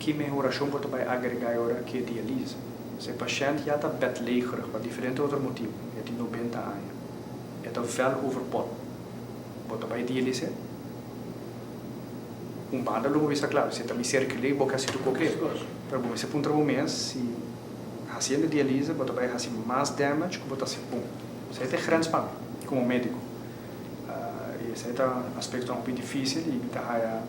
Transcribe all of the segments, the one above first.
Ki mehorashon bo ta bai agregá e ora ku e dialise? Si e pashènt ya ta bedlegerig pa diferente otro motibu, e tin 90 aña, e ta vel overpot, bo ta bai dialis'é? Un banda lo bo bisa klaro, si e ta mi ser kelí, bo ke hasi tur koke. Pero bo mester puntra bo mes si hasiendo dialise bo ta bai hasi mas damage ku bo ta hasi bon. Esei ta e grens pa mi komo médiko. I esei ta un aspektonan hopi difísil i mi ta haya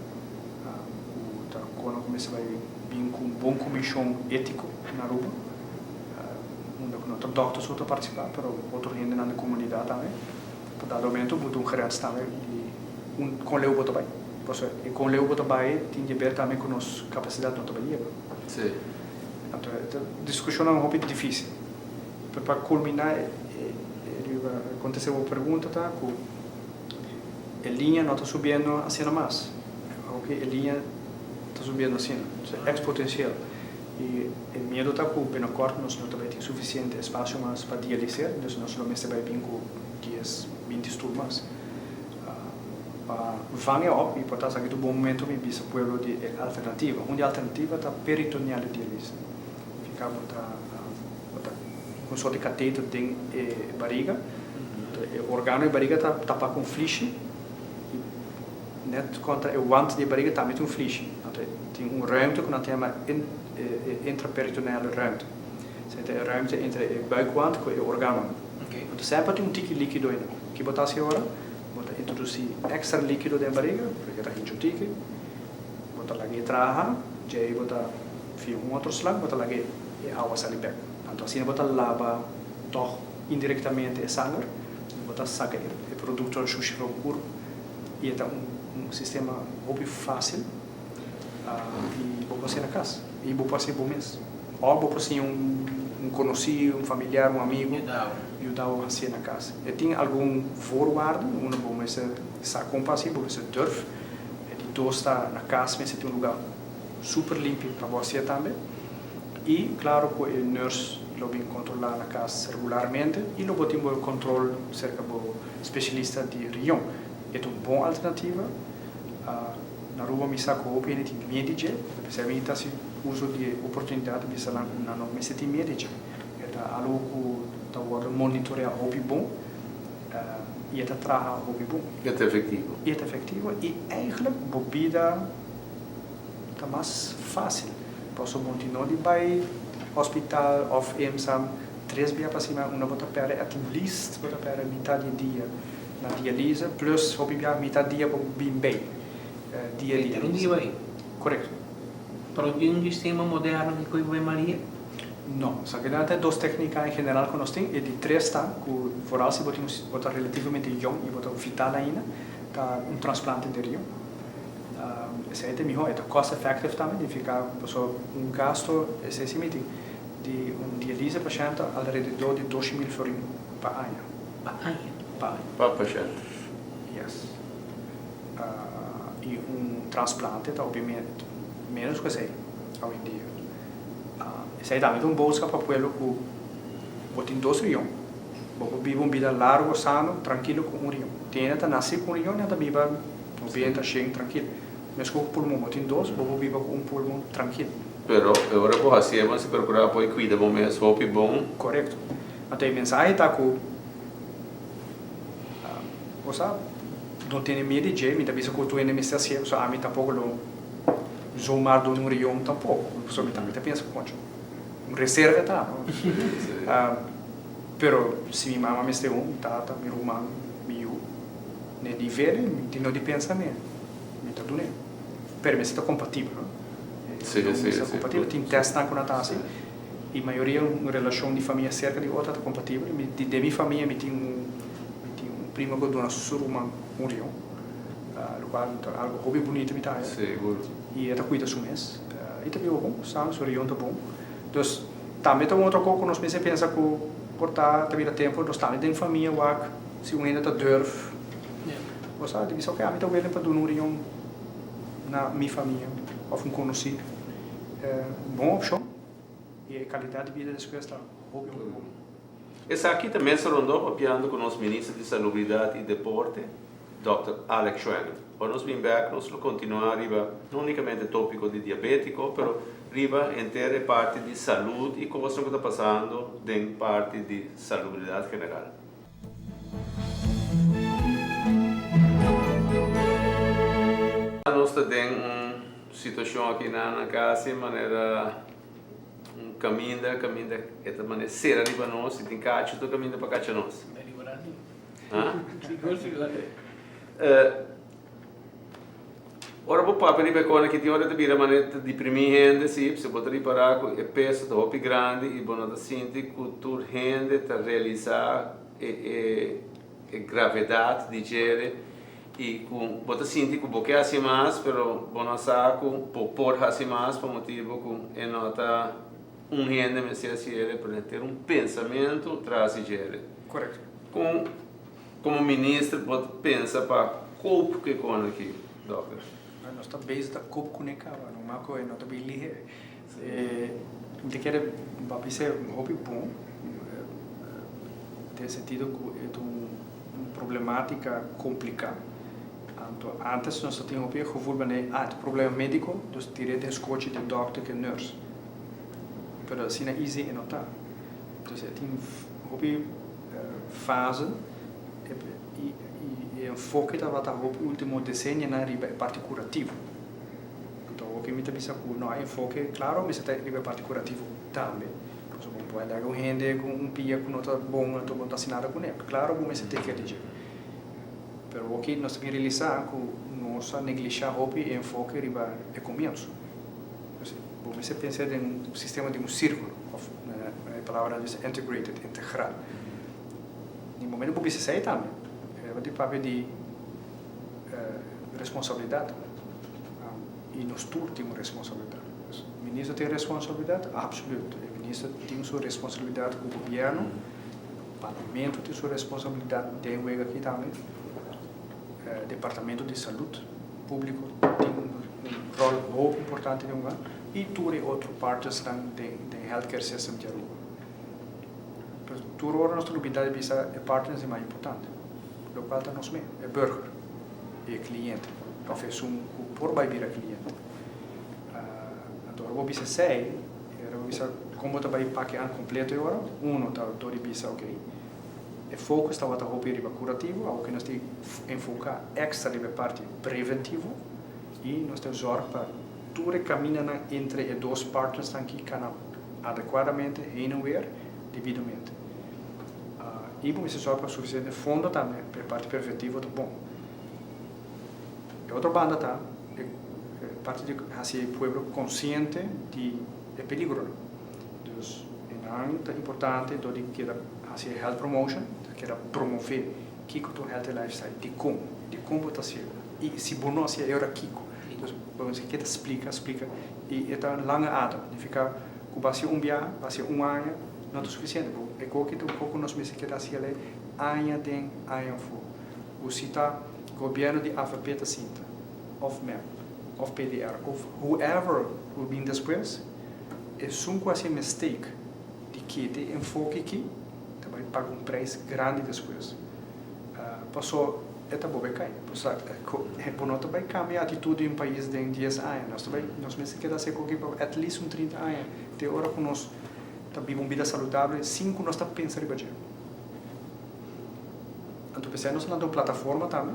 ku ta kono ku mester bai bin ku un bon komishon étiko na Aruba, unda ku no ta dòkter so ta partisipá, pero otro hendenan di komunidat tambe. Pa dado momento bo ta un grens tambe di un kon leu bo ta bai. Pasobra e kon leu bo ta bai tin di ber tambe ku nos kapasidat no ta bai yega. Anto e ta diskushonnan hopi difísil. Pero pa kulminá e riba kontestá bo pregunta ta ku e liña no ta subiendo asina mas. Aunke e liña ta subiendo asina, ta ekspotensial. I e miedu ta ku binnenkort nos no ta bai tin sufisiente espasio mas pa dialiser, dus nos lo mester bai bin ku 10, 20 stul mas pa vang e op. I por ta esaki ta un bon momento mi bisa pueblo di e alternativa. Un di alternativa ta peritoneale dialise. Fika bo ta bo ta un sort di kateter den e bariga. E organo di bariga ta tapa ku un flishi i net kontra e wand di e bariga tambe tin un flishi. Anto tin un ruimte ku nan ta yama e intraperitoneale ruimte. Esei ta e ruimte entre e buikwand ku e organonan. Anto semper tin un tiki likido einan. Ki bo ta hasi ora? Bo ta introdusí èkstra likido den e bariga, porque ta hincha un tiki. Bo ta laga e traha, djei bo ta via un otro slang bo ta laga e awa sali bek. Anto asina bo ta laba tòg indirektamente e sanger i bo ta saka e produktonan shushi for bo kurp. I e ta un sistema hopi fásil i bo por hasié na kas i bo por hasié bo mes. Òf bo por siña un konosí, un familiar, un amigu yuda bo hasié na kas. E tin algun voorwaarden unda bo mester sa kon pa hasié, bo mester durf. E di dos ta na kas mester tin un lugá super limpi pa bo hasié tambe. I klaro ku e nurse lo bin kontrolá na kas regularmente i lo bo tin bo kontrol serka bo spesialista di riñon. E ta un bon alternativa. Na Aruba mi sa ku hopi hende tin miedu di dje, p'esei mi ta hasi uso di e oportunidat di bisa nan ku nan no mester tin miedu di dje. E ta algu ku ta wòrdu monitoreá hopi bon i e ta traha hopi bon. E ta efektivo. E ta efektivo i eigentlik bo bida ta mas fásil. Pasobra bo no tin no di bai hospital òf EMSA tres bia pa siman unda bo ta pèrdè at least bo ta pèrdè mitad di e dia na dialise plus hopi bia mitad dia pa bo bin bei dia Henter un dialise. dia bai. Korekto. Pero tin un sistema moderno di koe bo bai maria? No. Esaki nan ta e dos teknika en general ku nos tin. E di tres ta ku vooral si bo tin bo ta relativamente yong i bo ta vital ainda ta un transplante di riñon. Esei ta e mihó, e ta cost effective tambe, nifiká pasobra un gasto, esei si mi tin, di un dialise pashènt ta alrededor di 2000 florin pa aña. Pa aña? Pa aña. Pa pashènt. Yes. I un transplante ta hopi ménos ku esei awendia. Esei tambe ta un boodschap pa pueblo ku bo tin dos riñon, bo por biba un bida largo, sano, trankilo ku un riñon. Tin hende ta nase ku un riñon, nan ta biba 90, 100 trankil. Meskos ku pulmon, bo tin dos, bo por biba ku un pulmon trankil. Pero e ora bo hasié bo mester perkurá bo e kuida bo mes hopi bon. Korekto. Anto e mensahe ta ku bo sa no tene miedu di dje, mi ta bisa ku tur hende mester hasié, pasobra ami tampoko lo zomaar duna un rion tampoko, pasobra mi tambe ta pensa koncho un reserva ta no. Pero si mi mama mester un, mi tata, mi ruman, mi yu. N'e nivel ei mi tin no di pensa n'e, mi ta dun'é. Pero mester ta kompatibel, no? Sí, sí, Mester ta sí. kompatibel. Tin tèstnan ku nan ta hasi i mayoria un relashon di famia serka di otro ta kompatibel. Mi di den mi famia mi tin un mi tin un primo ku a duna su ruman un rion, lokual ta algu hopi bunito mi ta haña. Sigur. I e ta kuida su mes. I ta biba bon, sano, su rion ta bon. Dus tambe ta un otro kos ku nos mester pensa ku por ta ta bira tempu nos tambe den famia wak. Si un hende ta durf, bo sa di bisa, ok, ami ta willing pa duna un riñon na mi famia of un konosí. Bon opshon i e kalidat di bida despues ta hopi hopi bon. Esaki ta mesa rondó papiando ku nos Minister di Salubridat i Deporte. Dòkter Alex Schwengle. Ora nos bin bek nos lo kontinuá riba no únikamente tópiko di diabétiko pero riba henter e parti di salud i kosnan ku ta pasando den parti di salubridat general. Nos ta den un situashon aki na kasi manera un kaminda, kaminda e ta manera sera riba nos i tin kachu tur kaminda pa kacha nos. Sigur sigur. Ora bo papia riba e kos aki tin ora ta bira manera ta deprimí hende si, si bo ta ripará ku e peso ta hopi grandi i bo no ta sinti ku tur hende ta realisá e e e gravedat di djere i ku bo ta sinti ku bo ke hasi mas pero bo no sa ku bo por hasi mas pa motibu ku e no ta un hende mester hasi el pero henter un pensamentu tras di djere. Korekto. Kon Komo minister bo ta pensa pa koop ku e kon aki, dòkter? Nos ta bezig ta koop kuné kaba, no mas ku e no ta bin lihe. Mi ta kere bo a bisa hopi bon den sentido ku e ta un problematika kompliká. Anto antes nos ta tin hopi e gevoel manera ah e ta un problema médiko, dus tir'é den skochi di dòkter ku e nurse. Pero asina easy e no ta. Dus e tin hopi fase i e enfoke tabata hopi ultimo desenionan riba e parti kurativo. Anto awor mi ta bisa ku no a enfoke klaro mester ta riba e parti kurativo tambe. Pasobra bo no por laga un hende ku un pia ku no ta bon anto bo no ta hasi nada kuné. Klaro bo mester take care di dje. Pero awor nos ta bin realisá ku nos a neglishá hopi e enfoke riba e komienso. Bo mester pensa den un sistema di un sirkulo, òf e palabra nan bisa integrated, integral. Di momento ku bo bisa esei tambe, bo tin papia di responsabilidat i nos tur tin un responsabilidat. Minister tin responsabilidat? Absoluut. E minister tin su responsabilidat ku gobièrnu, parlamento tin su responsabilidat den wega aki tambe, departamento di salud públiko tin un ròl hopi importante den hunga i tur e otro partnersnan den den healthcare system di Aruba. Pero tur ora nos ta lubida di bisa e partners di mas importante, lokual ta nos mes, e burger i e kliente òf esun ku por bai bira kliente. Anto ora bo bisa esei, ora bo bisa kon bo ta bai paki an kompleto e ora, uno ta dor di bisa oke, E focus tabata hopi riba curativo, awor cu nos tin enfoca extra riba e parti preventivo y nos ta zorg pa tur e caminanan entre e dos partnersnan aki cana adecuadamente heen en weer debidamente. Y bo mester zorg pa suficiente fondo tambe pa e parti preventivo ta bon. E otro banda ta e parti di haci e pueblo consciente di e peligronan. Dus nan ta importante dor di keda hasi e health promotion, ta keda promove kiko ta un healthy lifestyle, dikon, dikon bo ta hasié i si bo no hasié e ora kiko. Dus bo mester keda splika, splika i e ta un lange adem, nifiká ku bo hasié un biaha, bo hasié un aña no ta sufisiente, bo e koki ta un koko ku nos mester keda hasié alei aña den aña afó. Ku si ta gobièrnu di avp ta sinta òf mep òf PDR òf whoever ku bin despues, Esun ku hasi e mistake di kete e enfoke aki ta bai paga un prijs grandi despues. Paso e ta bobe kai. Bo no ta bai kambia atitud di un pais den dies aña. Nos ta bai, nos mester keda hasi e koki pa at least un trinta aña te ora ku nos ta biba un bida saludable sin ku nos ta pensa riba dje. Anto p'esei nos a lanta un plataforma tambe,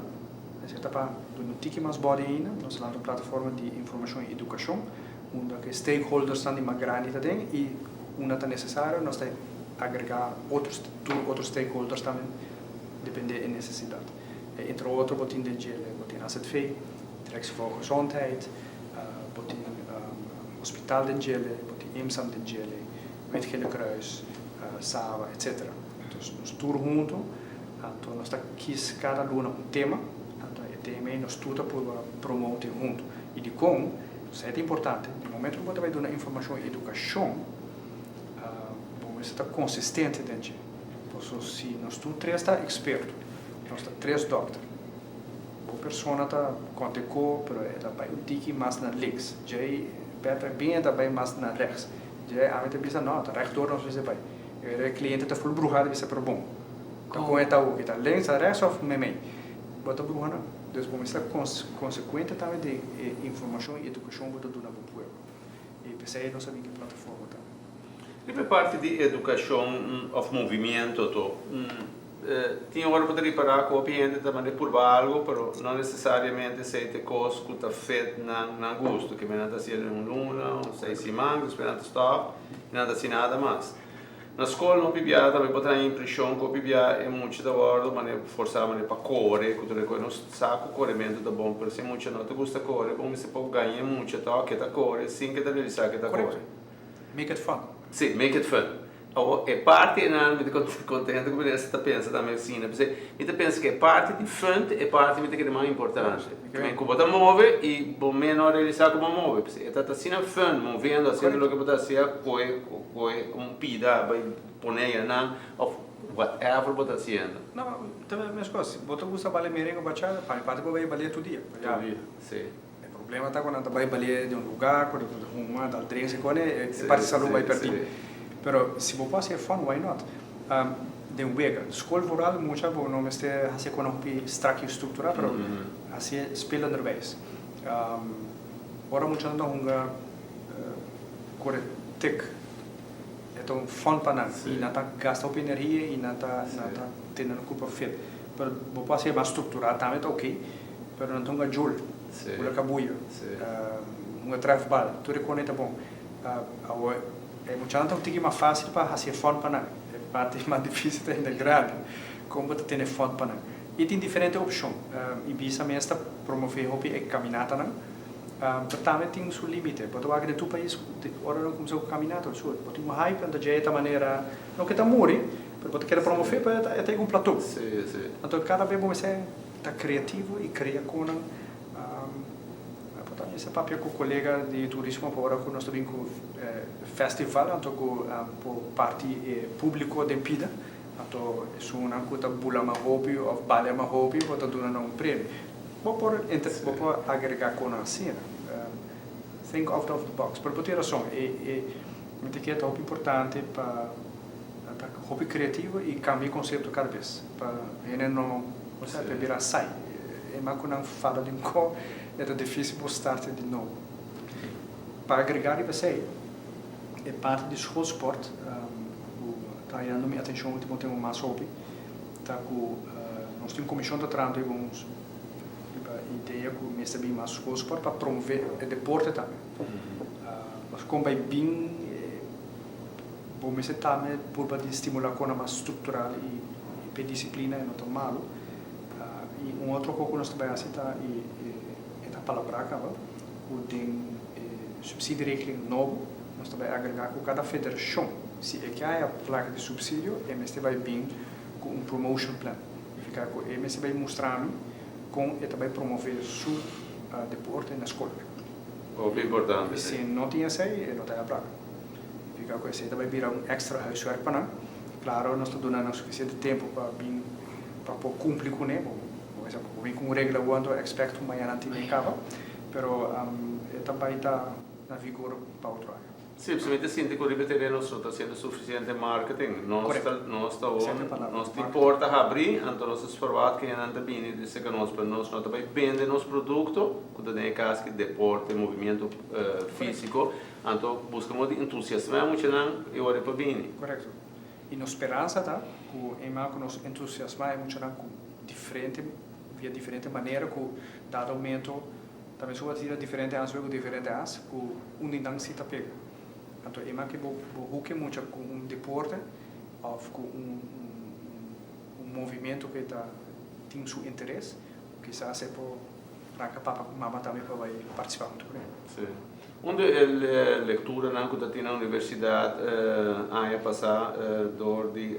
esei ta pa duna un tiki mas body ainda, nos a lanta un plataforma di informashon i edukashon. Unda ku e stakeholdersnan di mas grandi ta den i unda ta nesesario nos ta agregá otro tur otro stakeholders tambe dependé e nesesidat. Entre otro bo tin den djele bo tin AZV, Directie voor Gezondheid, bo tin hospital den djele, bo tin IMSAM den djele, Wit Gele Kruis, Saba etcetera. Dus nos tur huntu anto nos ta kis kada luna un tema anto e tema ei nos tur ta purba promote huntu i dikon Esei ta importante. Di momento ku bo ta bai duna informashon i edukashon, bo mester ta konsistente den dje. Pasobra si nos tur tres ta eksperto, nos ta tres dòkter, bo persona ta konta e ko pero e ta bai un tiki mas na links, djei Patrick bin e ta bai mas na rechts, djei ami ta bisa no, ta rechtdoor nos mester bai. E kliente ta ful bruha ta bisa pero bon, ta kon e ta awor, ta links, ta rechts òf meimei? Bo ta bruha nan. Dus bo mester ta consecuente tambe den e informacion y educacion bo ta duna bo pueblo. Y p'esey nos a bin cu e plataforma tambe. Riba e parti di educacion of movimiento to, tin ora bo ta ripara cu hopi hende ta manda purba algo pero no necesariamente esey ta e cos cu ta fit nan nan gusto. Kimen nan ta haci el un luna, un seis siman, despues nan ta stop y nan ta haci nada mas. Na skol hopi bia tambe por traha impreshon ku hopi bia e mucha ta wòrdu manera forsá manera pa kore ku tur e kos. Nos sa ku korementu ta bon pero si e mucha no ta gusta kore bo mester por gaña e mucha tòg ke ta kore sin ke ta realisá ke ta kore. Korekto. Make it fun. Si, make it fun. Awor e parti einan mi ta kontento ku minister ta pensa tambe asina p'esei mi ta pensa ku e parti di fun ta e parti mi ta kere mas importante. Ku bo ta move i bo mes no a realisá ku bo a move p'esei e ta asina fun moviendo hasiendo loke bo ta hasia koe Koe un pida bai pone ayanan of whatever bo ta haciendo. No, ta mes cos. Bo ta gusta balia merengue o bachata, pa mi parti bo bai balia tur dia. Tur dia, si. E problema ta cu nan ta bai balia den un lugar cu nan ta huma, dal drinks y cone, e parti salud bai perdi. Pero si bo por haci e fun, why not? Den wega. School vooral, mucha bo no mester haci e cona hopi strak y structura, pero haci e spelenderwijs. Ora muchanan ta hunga Kore tek. E ta un fun pa nan y nan ta gasta hopi energia y nan ta nan ta tene nan kurpa fit. Pero bo por hasié mas strukturá tambe ta oké, pero nan ta hunga djul, bula kabuyo, hunga trèfbal, tur e kone ta bon. Awor e muchanan ta un tiki mas fásil pa hasié fun pa nan. E parti mas difísil ta hende grandi, kon bo ta tene fun pa nan. Y tin diferente opshon. Ibisa mes ta promové hopi e kaminatanan. Pero tambe tin su limite. Bo ta wak den tur pais ora nan kumsa ku kaminata su bo tin un hype anto dje e ta manera no ke ta muri pero bo ta keda promove pero e ta yega un plato. Anto kada bes bo mester ta kreativo i krea konan bo ta mester papia ku kolega di turismo pa ora ku nos ta bin ku festival anto ku por parti e publiko den pida anto esunnan ku ta bula mas hopi of balia mas hopi bo ta duna nan un premio. Bo por entre bo por agrega konan asina. Think out of the box. Pero bo tin rason, e e mi ta kere ta hopi importante pa ta hopi creativo y cambia e concepto cada bes pa hende no bo sa pa bira saai. E man cu nan fala di un co e ta dificil bo start di nobo. Pa agrega riba esey e parti di schoolsport cu ta hayando mi atencion ultimo tempo mas hopi ta ku nos tin un komishon ta trahando riba un riba idea ku mester bin mas schoolsport pa promove e deporte tambe. Pasobra kon bai bin bo mester tambe purba di stimula kona mas struktural i p'e disiplina e no ta malu. I un otro kos ku nos ta bai hasi ta e ta palabrá kaba ku den e subsidieregeling nobo nos ta bai agrega ku kada federashon si e ke haya plaka di subsidio e mester bai bin ku un promotion plan. Nifiká ku e mester bai mustra mi kon e ta bai promové su deporte na skol. Hopi importante, si. Si no tin esei, e no ta haya plaka. Nifiká ku esei ta bai bira un èkstra huiswerk pa nan. Klaro nos ta duna nan sufisiente tempu pa bin pa por kumpli kuné. Bo bo bin ku un regla awor anto expect ku mañana tin e kaba. Pero e ta bai ta na vigor pa otro aña. Sí, pasobra mi ta sinti ku riba e tereno nos no ta hasiendo sufisiente marketing. Nos ta nos ta un nos tin porta habrí, anto nos ta sferwat ku hendenan ta bini di serka nos, pero nos no ta bai bende nos produkto ku ta den e kas ki deporte, movimiento físiko, anto buska modo di entusiasmá e muchanan e ora pa bini. Korekto. I nos speransa ta ku e man ku nos entusiasmá e muchanan ku diferente via diferente manera ku dado momento Ta mes ora tira diferente as luego diferente as ku un di nan si ta pega. Anto e man ke bo bo hook e mucha ku un deporte of ku un un movimento ke ta tin su interes, kisas e por ranka papa ku mama tambe pa bai partisipa huntu ku nan. Si. Un di e lekturanan ku ta tin na universidat aña pasá dor di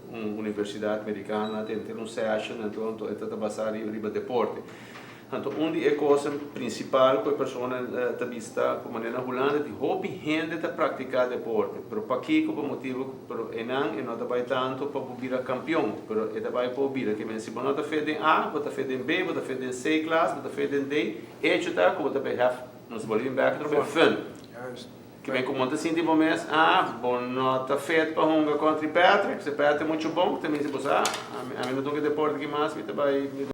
un universidat merikano nan a tene un session anto e ta ta basá riba deporte. Anto un di e kosnan prinsipal ku e persona ta bista ku manera na Hulanda di hopi hende ta praktiká deporte, pero pakiko? Pa motibu ku pero einan e no ta bai tantu pa bo bira kampion, pero e ta bai pa bo bira ke men si bo no ta fit den A, bo ta fit den B, bo ta fit den C klas, bo ta fit den D, echo ta ku bo ta bai hèf, nos ta bolbe bin bèk atrobe fun. Ke men ku bo no ta sinti bo mes, ah, bo no ta fit pa hunga kontra Patrick, si Patrick muchu bon, ta misi bo sa, ami no ta hunga deporte aki mas, mi ta bai.